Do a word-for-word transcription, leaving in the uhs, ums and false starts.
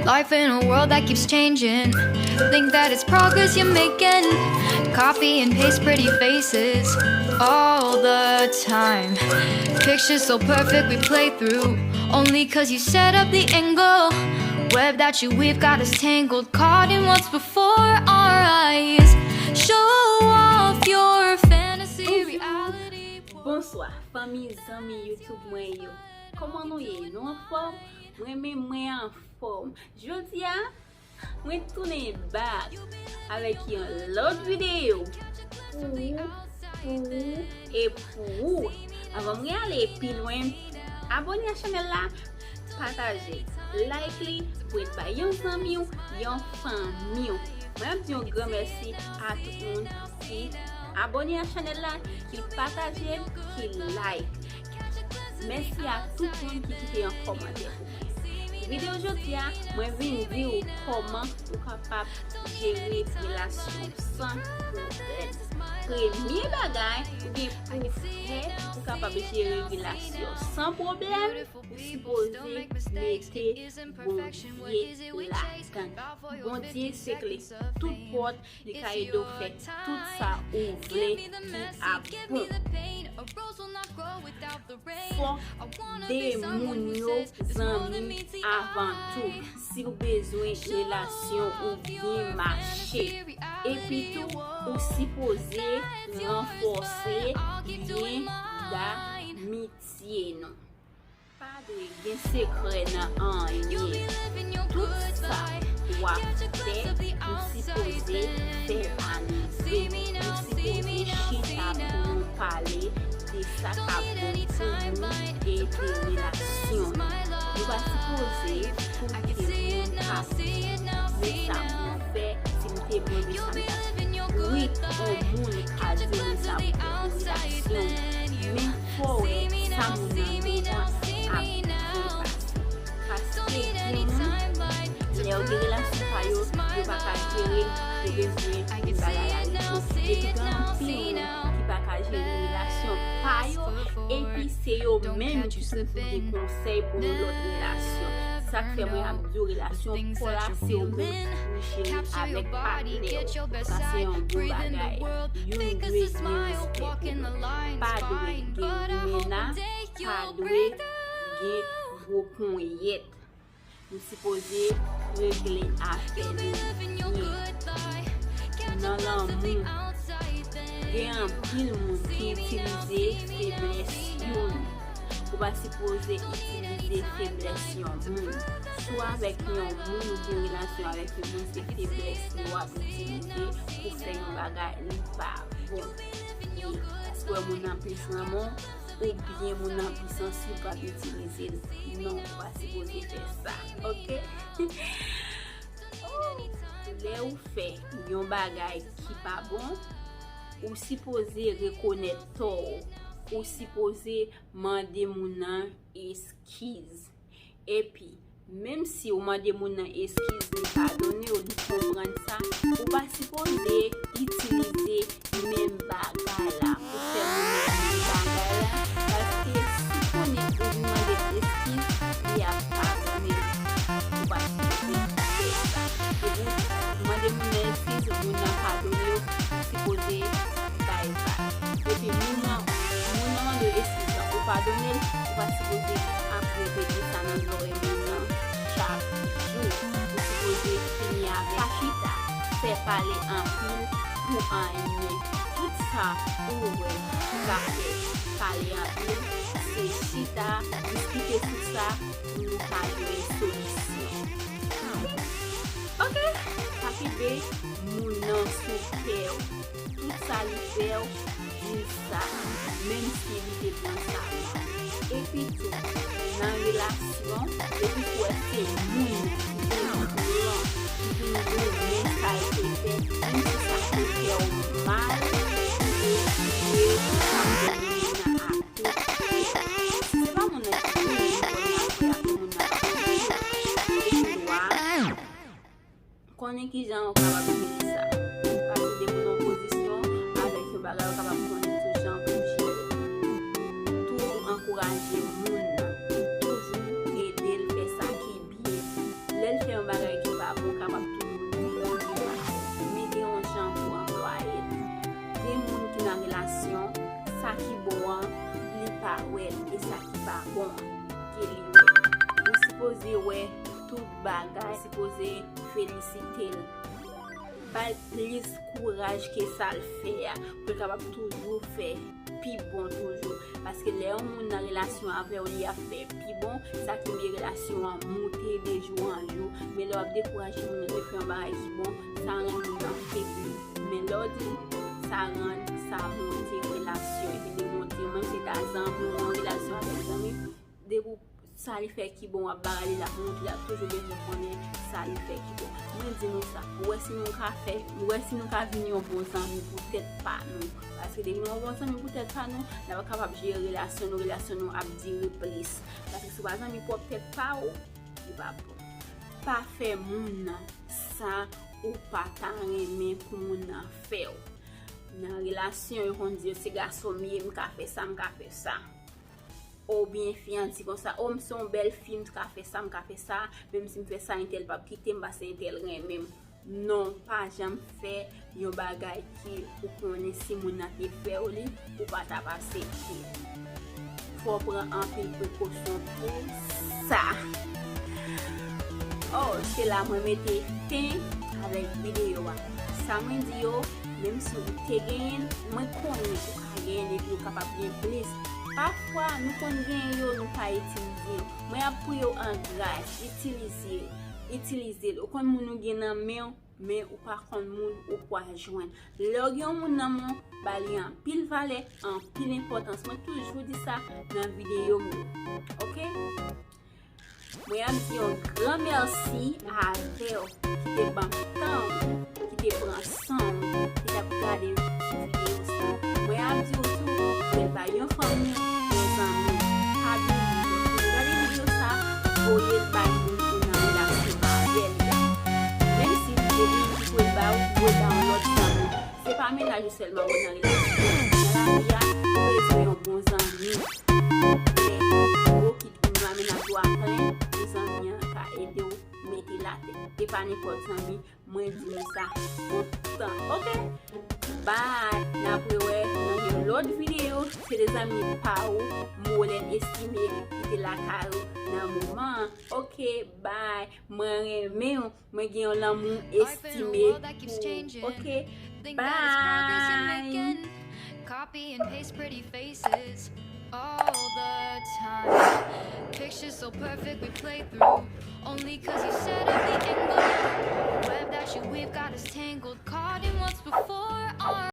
Life in a world that keeps changing. Think that it's progress you're making. Copy and paste pretty faces all the time. Pictures so perfect we play through. Only 'cause you set up the angle. Web that you weave got us tangled. Caught in what's before our eyes. Show off your fantasy. Bonjour, reality. Bonsoir, fanmi, zanmi YouTube mwen yo. Kòman nou ye? Nou anfòm? Mwen menm, mwen anfòm. Jodi a, mwen tounen back avèk yon lòt videyo pou ou, pou ou e pou ou. Anvan mwen ale pi lwen, abòne a chanèl la, pataje, like li pou l bay yon zanmi w, yon fanmi w. Mwen ap di yon gran mèsi a tout moun ki abòne a chanèl la, ki pataje, ki like. Mèsi a tout moun ki kite yon kòmantè pou mwen. Videyo jodi a, mwen vin di w kòman ou kapab jere relasyon w san pwoblèm. Premye bagay ou gen pou w fè pou w kapab jere relasyon san pwoblèm, ou sipoze mete Bondye ladan. Bondye se kle tout pòt, li ka ede w fè tout sa ou vle ki ap bon. Fòk de moun yo zanmi avan tou. Si w bezwen relasyon ou byen mache, epi tou, ou sipoze ranfòse lyen damitye nou. Pa dwe gen sekrè nan anyen. Tout sa w ap fè, ou sipoze vèbalize. Ou sipoze chita pou nou pale de sa k ap bon pou nou e de relasyon nou. Nou pa sipoze koute moun ap di, men sa pou nou fè, si m te mwen, men sa m ta fè. Wi, yon moun ka di, men sa pou nou fè, men fò w wè sa moun nan bezwen ap fè pase. Paske gen moun, lè yo gen relasyon pa yo, yo pa ka jere, yo bezwen pou bagay la rive. Epi gen anpil moun ki pa ka jere relasyon pa yo, epi se yo menm ki sipoze konsèy pou yon lòt relasyon. Sa k fè mwen ap di w relasyon pa w la se yon moun pou jere avèk patnè w. Sa se yon bon bagay. Youn dwe gen respè pou lòt. Pa dwe gen limena, pa dwe gen gwo ponyèt. Nou sipoze regle afè nou byen. Nan lanmou, gen anpil moun ki itilize feblès youn. Ou pa sipoze itilize feblès yon moun. Si w avèk yon moun, ou gen relasyon avèk yon moun, se feblès li w ap itilize pou fè yon bagay, li pa bon. E, paske w wè moun nan plis nan men w, oubyen moun nan plis ansi, w p ap itilize l. Non, ou pa sipoze fè sa, oke? Lè ou fè yon bagay ki pa bon, ou sipoze rekonèt tò w. Ou sipoze mande moun nan eskiz. Epi, menm si w mande moun nan eskiz, li padone w, li konprann sa, ou pa sipoze itilize menm bagay la pou fè moun nan menm bagay la, paske si konnen ou vin mande eskiz, li ap padone w. Ou pa sipoze fè sa. Depi w mande moun nan eskiz, moun nan padone w, ou sipoze bay vag. Epi moun nan, moun nan mande w eskiz la, ou padone l, ou pa sipoze ap repete sa nan zòrèy moun nan chak jou. Ou sipoze fini avè sa. Pa chita, fè pale anpil pou anyen. Tout sa ou wè ki ka fè pale anpil, se chita, diskite sou sa pou nou ka jwenn solisyon. Oke, pa kenbe moun nan sou kè w. Tout sa li fè w, di l sa, menm si li te pran sa mal. Epi tou, nan relasyon, depi w wè se moun ki gen plan, ki gen goumen sa l te fè, menm si sa te fè w mal, ou oblije padone moun nan a tout kè. Si se pa moun nan ki vini, kounye a pou y ap moun nan, ou gen dwa konnen kijan ou kapab jere sa. Paske de moun an pozisyon avèk yon bagay, ou kapab konnen kijan pou jere. Toujou ankouraje moun nan. Toujou ede l fè sa ki byen. Lè l fè yon bagay ki pa bon, kapab toujou di l. Men gen yon jan pou anplwaye l. Gen moun ki nan relasyon, sa ki bon an, li pa wè l, e sa ki pa bon an, ke li wè. Ou sipoze wè tout bagay, sipoze felisite l. Ba l plis kouraj ke sa l fè a, pou l kapab toujou fè pi bon toujou. Paske lè yon moun nan relasyon avè w, li ap fè pi bon, sa ki vle relasyon an moute de jou an jou. Men lè w ap dekouraje moun nan de fè yon bagay ki bon, sa rann moun nan febli. Men lè w di sa rann, sa monte relasyon, epi li monte, menm si ta zanmi, ou an relasyon avèk zanmi, depi w sa li fè ki bon, w ap bagay li, l ap montre, l ap toujou bezwen konnen sa li fè ki bon. Mwen di nou sa, ou wè si nou ka fè, ou wè si nou ka vin yon bon zanmi pou tèt pa nou. Paske depi nou yon bon zanmi pou tèt pa nou, n ap kapab jere relasyon nou, relasyon nou ap dire plis. Paske si w pa zanmi pwòp tèt pa ou, li pa bon. Pa fè moun nan sa ou pa ta renmen pou moun nan fè w. Nan relasyon, yo konn di yo se gason m ye, m ka fè sa, m ka fè sa. Oubyen fi an di konsa, o, m se yon bèl fi, m ka fè sa, m ka fè sa, menm si m fè sa, entèl p ap kite m, paske entèl renmen m. Non, pa janm fè yon bagay ke ou konnen si moun nan te fè w li, ou pa t ap aksepte. Fò w pran anpil prekosyon pou sa. Oh, se la mwen mete fen avèk videyo a. Sa mwen di yo, menm si ou te genyen l, mwen konnen ou ka genyen l epi ou kapab gen plis. Pafwa, nou konn genyen yo, nou pa itilize yo. Mwen ap priye w an gras, itilize, itilize l. Ou konn moun ou gen nan men w, men ou pa konn moun ou pral jwenn. Lè w gen yon moun nan men w, ba li anpil valè, anpil enpòtans. Mwen toujou di sa nan videyo m yo. Oke? Mwen ap di yon gran mèsi avè w ki te ban m tan w, ki te pran san w, ki t ap gade videyo sa. Mwen ap di w tou, fè l bay yon fanmi, yon zanmi. Pa bliye, lè w fin gade videyo sa, voye l bay moun ou nan relasyon avè l la. Menm si li te vin pou l ba w, voye l bay yon lòt zanmi. Se pa mennaj ou sèlman ou nan relasyon. Nan lavi a, ou bezwen yon bon zanmi. Lè ou kit ou nan mennaj ou a plen, yon zanmi an ka ede w mete l atè. E pa nenpòt zanmi, mwen di nou sa tout tan, oke? Bye! N ap rewè nan yon lòt videyo. Se te zanmi pa ou, Molène Estimé, ki te lakay ou nan moman an. Oke, bye! Mwen renmen w. Mwen gen yon lanmou estime pou ou. Oke? Bye! Copy and paste pretty faces all the time. Pictures so perfect we play through. Only cause you said every angle. Web that you weave got us tangled.